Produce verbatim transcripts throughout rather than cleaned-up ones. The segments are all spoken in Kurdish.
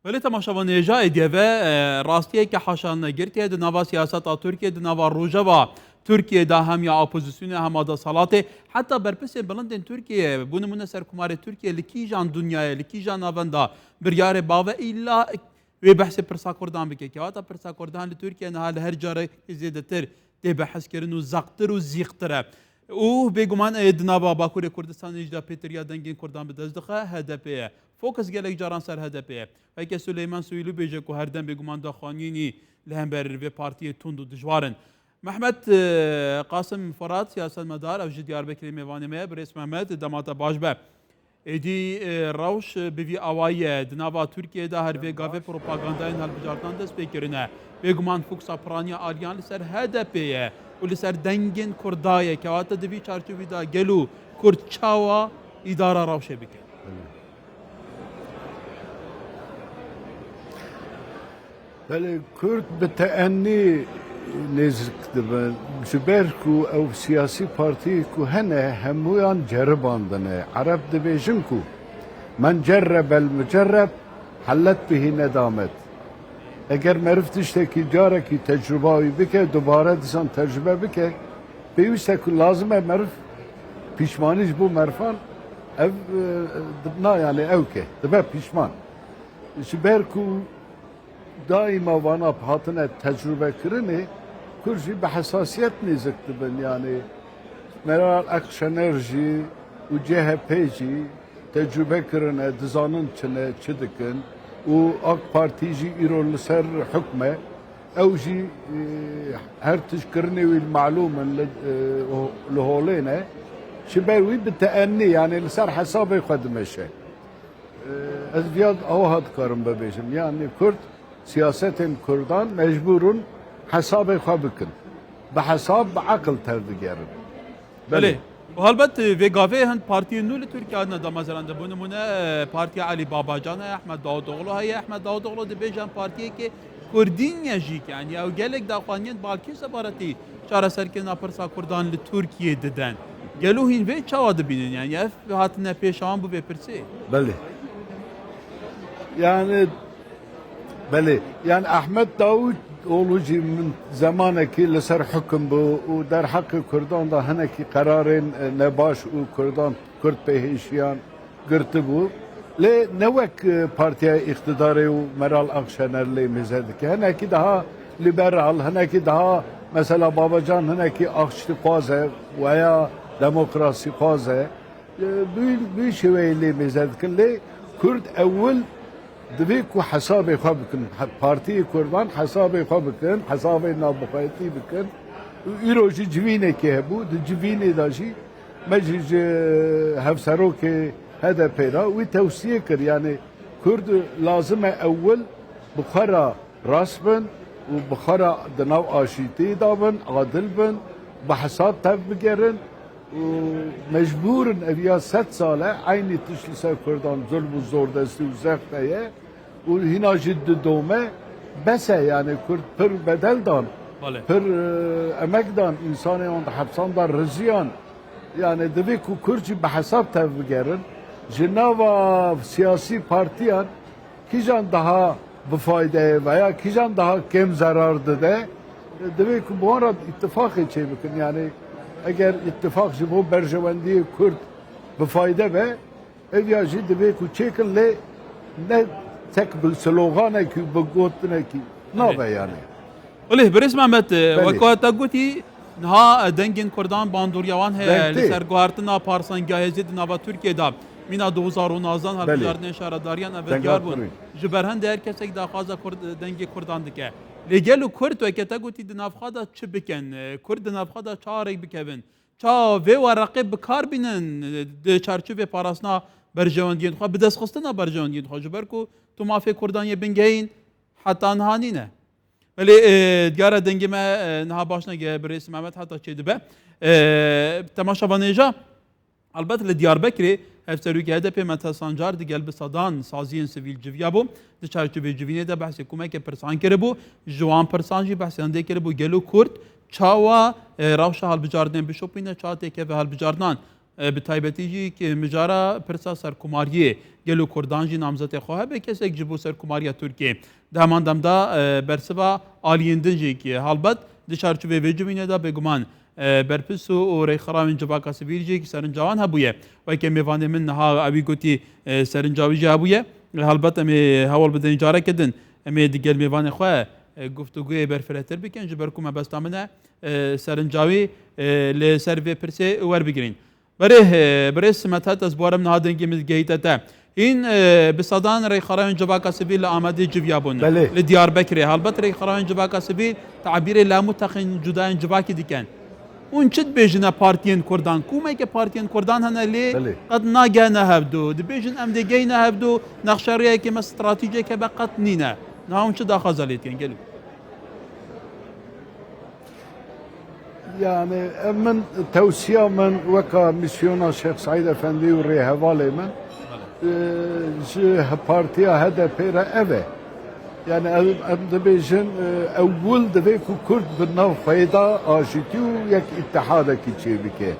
Belê temaşevan, hêja êdî ve, e, rastiyeke haşa negirtî ye di nava siyaseta Tirkiyê, di nava rojeva Tirkiyê de hem ya opozisyonê, hema deselatê. Heta berpirsên bilindên Tirkiyê, bo nimûne Serkomarê Tirkiyê li kîjan dinyayê, li kîjan navenda biryarê bave îlla wê behsê pirsa Kurdan bike. Kewata pirsa Kurdan li Tirkiye niha li her carekî zêdetir tê behskirin û zeqtir û zîqtir e. Û bêguman, e, di nava Bakurê Kurdistanê jî de pêtiriya dengên Kurdan bi dest dixe H D P ye. Fokus gelek caran ser H D P ye. Weke Suleyman Soylu bêje ku her dem bêguman daxuyaniyên li hember vê partiyê tund û dijwar in. Mehmet, e, Qasim Firat, siyasetmedar, ew ji Diyarbekirê mêvanê me ye. Birêz Mehmet, dema te baş be. Êdî, e, rewş bi vî awayî ye. Di nava Tirkiyê de her vê gavê propagandayên hilbijartinan dest pê kirine. Bêguman fokusa piraniya aliyan li ser H D P ye û li ser dengên Kurda ye. Kewata di vî çarçovî de gelo Kurd çawa îdara rewşê bike? Belê, Kurd bi teennî nêzik dibin. Ji ber ku ew siyasî partiyê ku hene, hemûyan ceribandine. Ereb dibêjin ku, "Men cerrebel mucerreb, hellet bihî nedamet." Eger meriv tiştekî carekî tecrûba wî bike, dubare disan tecrûbe bike, pêwîst e ku lazim e meriv pîşmanî ji bo merifan ev, e, na, yani ew ke, dibe pîşman. Ji ber ku daîma vana hatine tecrûbekirinê, Kurd jî bi hesasiyet nêzik dibin. Yanî Meral Akşener jî û C H P jî tecrûbe kirine, dizanin çi ne, çi dikin û AK Partî jî îro li ser hukm e. Ew jî, e, her tişt kirinê wî malûm in, li, e, li holê ne. Ji ber wî bi teennî, yanî li ser hesabê xwe dimeşe. Ez viya awiha dikarim bibêjim. Yanî Kurd, siyasetên Kurdan mecbûr in hesabê xwe bikin. Bi hesab, bi eqil tevbigerin. Belê. Belê. Û helbet, e, vê gavê hin partiyên nû li Tirkiye hatine damezerandiye. Bo nimûne, e, Partiya Elî Babacan heye, Ehmed Davutoğlu heye. Ehmed Davutoğlu dibêje em partiyeke Kurdîn ye jî, yanî ew gelek daxuyaniyên balkêş sebaretî çareserkirina pirsa Kurdan li Tirkiyê didin. Gelo hîn vê çawa dibînin? Yanî ev hatine pêşa wan bo vê pirsê? Belê. Yani, belê. Yani Ahmet Davutoğlu jî min zemanekî li ser hukm bû û derheqê Kurdan de hinekî qerarên, e, nebaş û Kurdan, Kurd pêhêşiyan girtibû. Lê ne wek, e, partiya îqtidarê û Meral Akşener lê mêze dike. Hinekî daha liberal, hinekî daha mesela Babacan hinekî aqçîxwaz e veya demokrasîxwaz e. E, bi, bi şêweyê lê mêze dikin. Lê Kurd ewil divê ku hesabê xwe bikin. He-, Partiyê Kurdan hesabê xwe bikin, hesabê navbixweyetî bikin. Îro jî civînekê hebû, di civînê de jî me jî ji hevserokê H D P re wî tewsiye kir. Yani Kurd lazim e ewil bi xwe re rast bin û bi xwe re di nav aşîtî de bin, adil bin, bi hesab tev bigerin û mecbûr in, ev ya sed sal e, eynî tişt li ser Kurdan zulm û zordestî û zext heye. Û hîna jî didome, bes e, yani Kurd pir bedel dan, Belê. pir, e, emek dan, însanê wan di hepsan de rijiyan. Yani divê ku Kurd jî bi hesab tev bigerin, ji nava siyasî partiyan kîjan daha bi fayde ye veya kîjan daha kêm zerar dide, divê ku bi wan re îtifaqê çêbikin. Yani eger îtifaq ji bo berjewendiyê Kurd bi fayde be, Ev ya jî divê ku çêkin, lê ne tek bi sloganekî, bi gotinekî nabe Belê. yani. Belê, birêz Mehmet, e, Belê. wek te gotî, niha, e, dengên Kurdan bandoriya wan heye Deng li tê. ser guhertina parsangiya Hêzê di nava Tirkiyê de. Mîna du hezar û nozdan Belê. hilbijartinên şaredariyan ev Denga diyar bûn. kurî. Ji ber hindê her kesek daxwaza Kurd, dengê Kurdan dike. Lê gelo Kurd weke te gotî di nav xwe de çi bikin? E, Kurd di nav xwe de çawa rêk bikevin? Çawa vê wereqê bi kar bînin di çarçovê parastina berjewendiyên xwe, bi destxistina berjewendiyên xwe, ji ber ku tu mafê Kurdan yê bingehîn heta niha nîne. Belê, e, diyar e dengê me, e, niha baş nege, birêz Mehmet heta çêdibe. E, temaşevanêja, helbet li Diyarbekirê hevserokê H D P Mete Sancar digel bi sedan saziyên sivîl civiya bû. Di çarçovê civînê de behsê komeke pirsan kiribû. Ji wan pirsan jî behsê hindê kiribû, gelo Kurd çawa, e, rewşa hilbijartinê bişopîne, çawa têkeve hilbijartinan. E, bi taybetî jî ki mijara pirsa serkomariyê, gelo Kurdan jî namzetê xwe hebe, kesek ji bo serkomariya Tirkiyê. Di heman dem de, e, bersiva aliyên din jî ki helbet di çarçovê vê civînê de bêguman, e, berpirs û, û rêxerawên civaka sivîl jî ki serinca wan hebûye. Weke mêvanê min niha ewî gotî, e, serinca wî jî hebûye. Helbet em ê hewl bidin careke din em ê digel mêvanê xwe, e, guftûgoyê berfiretir bikin, ji ber ku mebesta min e, e, serinca wî, e, li ser vê pirsê werbigirîn. Berê, e, birêz Simet Het, ez bawerim niha dengê min digehîte te. Hîn, e, bi sedan rêxerawên civaka sivîl li Amedê civiyabûn. Belê. Li Diyarbekirê. Helbet rêxerawên civaka sivîl tabîrê li hemû texên cudayên civakî dikin. Hûn çi dibêjine partiyên Kurdan? Komeke partiyên Kurdan hene lê Belê. qet nagehne hevdu. Dibêjin em dê gehîne hevdu, nexşeriyeke me stratejiyeke me qet nîne. Niha hûn çi daxwaza lê dikin? Gelî. Yani, em min, tewsiya min weka misyona Şêx Seîd Efendî û rêhevalê min, e, ji partiya H D P re ev e. Yani, em, em dibêjin, e, ewil divê ku Kurd bi nav xweyê de aşîtî û yek îtihadekî çêbike.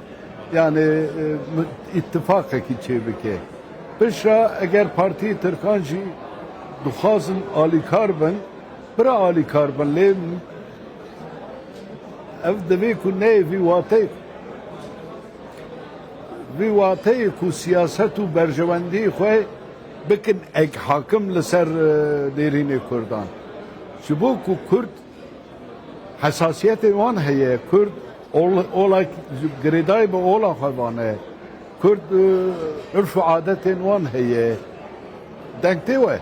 Yani, e, mi-, îtifaqekî çêbike. Piştre eger partiyê Tirkan jî dixwazin alîkar bin, bira alîkar bin, lê ev divê ku neyê vî wateyê, vî wateyê ku siyaset û berjewendiyê xwe bikin eg hakim li ser, e, nêrînê Kurdan. Ji bo ku Kurd hesasiyetên wan heye, Kurd ol-, ola girêdayî bi ola xwe vane, Kurd, e, urf û adetên wan heye. Deng tê we?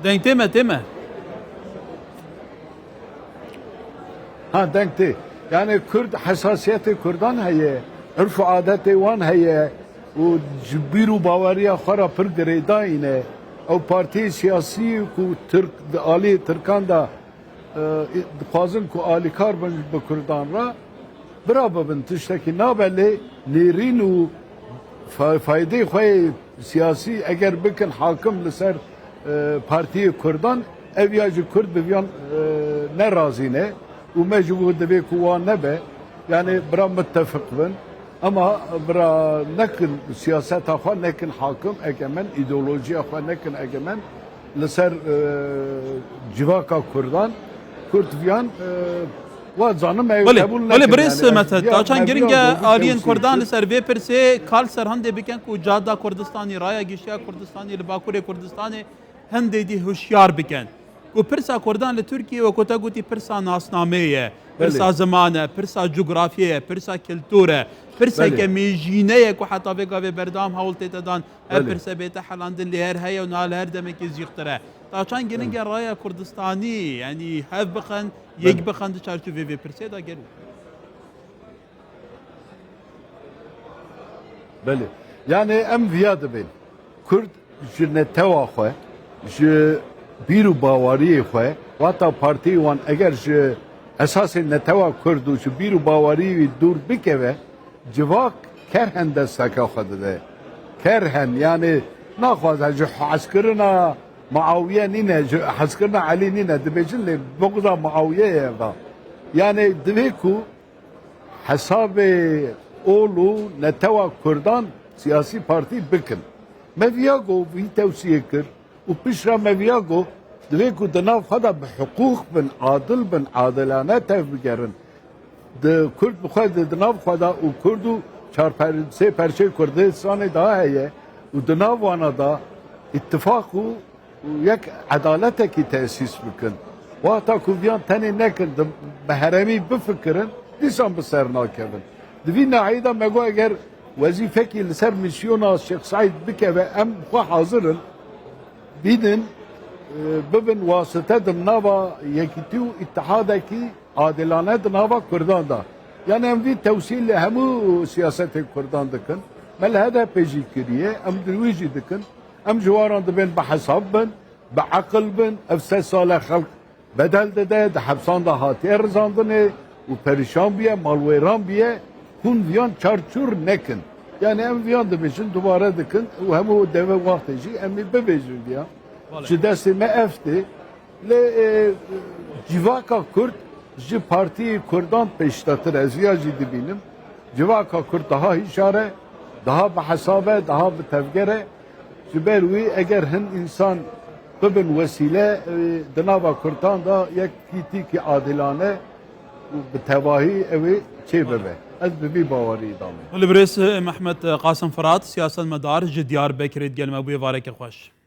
Deng tê me, tê me. Ha, deng tê. Yani Kurd, hesasiyetê Kurdan heye, urf û adetê wan heye û ji bîr û baweriya xwe re pir girêdayî ne. Ew partiyê siyasî ku Tirk, di aliyê Tirkan de, e, dixwazin ku alîkar bin bi Kurdan re, bira bibin, tiştekî nabe, lê nêrîn û fa-, faydê xwe yê siyasî eger bikin hakim li ser, e, partiyê Kurdan, ev ya ji Kurd bi viyan, e, ne razî ne û me ji bo divê ku wan nebe. Yani bira mittefiq bin. Ema bira nekin siyaseta xwe nekin hakim egemen, îdeolojiya xwe nekin egemen li ser, e, civaka Kurdan. Kurd viyan, e, wa zanim me Belê, qebûl belê, nekin. Birêz Yani, ez Simet Het, viya, ta çend me girîng viya e, govî aliyên tewsî Kurdan kir. Li ser vê pirsê kal ser hindê bikin ku cihada Kurdistanê, raya gişiya Kurdistanê, li Bakurê Kurdistanê hindê dî hişyar bikin. Ku pirsa Kurdan li Tirkiyê, wekû te gotî, pirsa nasnameyê ye, pirsa Belê. ziman e, pirsa cografyê ye, pirsa kiltur e, pirseke Belê. mêjîne ye ku heta vê gavê berdewam hewl tête dan ev Belê. pirse bête helandin, lê her heye û niha li her demekê zîxtir e. Ta çend girîng e raya Kurdistanî, yanî hev bixin, yek Belê. bixin di çarçovê vê pirsê de gelo? Belê. Yani em viya dibên. Kurd ji netewa xwe, ji bîr û baweriyê xwe, wata partiyê wan eger ji esasê netewa Kurd û ji bîr û baweriyê wî dûr bikeve, civak kerhen desteke xwe dide. Kerhen, yani naxwaze ji hezkirina Muawiye nîne, ji hezkirina Elî nîne, dibêjin lê buxza Muawiye ye ev da. Yani divê ku hesabê ol û netewa Kurdan siyasî partî bikin. Me viya got, vî tewsiyê kir û piştre me viya got, divê ku di nav xwe de bi hiqûq bin, adil bin, adilane tevbigerin. Di Kurd bi xwe di, di nav xwe de û Kurd û çar per-, sê perçeyê Kurdistanê daha heye û di nav wana de îtifaq û û yek edaletekî tesîs bikin. Wexta ku viyan tenê nekin, di, bi heremî bifikirin, dîsan bi ser nakevin. Di vî nahiyê de me got, eger wezîfekî li ser mîsyona Şêx Seîd bikeve, em xwe hazir in, bînin, e, bibin wasite di nava yekîtî û îtihadekî adilane di nava Kurdan de. Yani em vî tewsîl li hemû siyasetên Kurdan dikin. Me li H D P jî kiriye, em di wî jî dikin. Em ji wan re dibên bi hesab bin, bi eqil bin. Ev sed sal e xelk bedel dide, di hepsan de hatiye rizandinê û perîşan bûye, malwêran bûye. Hûn viyan çarçur nekin. Yani em viyan dibêjin, dubare dikin û hemû deve wextê jî em ê bibêjin viyan. Belê. Ji destê me ev tê. Lê, e, civaka Kurd ji Partiyê Kurdan pêştetir e, ez viya jî dibînim. Civaka Kurd daha hişyar e. Daha bi hesab e, daha bi tevger e. Ji ber wî eger hin însan bibin wesîle, e, di nava Kurdan de yek pîtîkî adilane û bi tevahî ew ê çê bibe. Ez bi vî bawerî idame. Li birêz Mehmet Qasim Firat, siyasetmedar ji Diyarbekirê digel me bûye, êvareke xweş.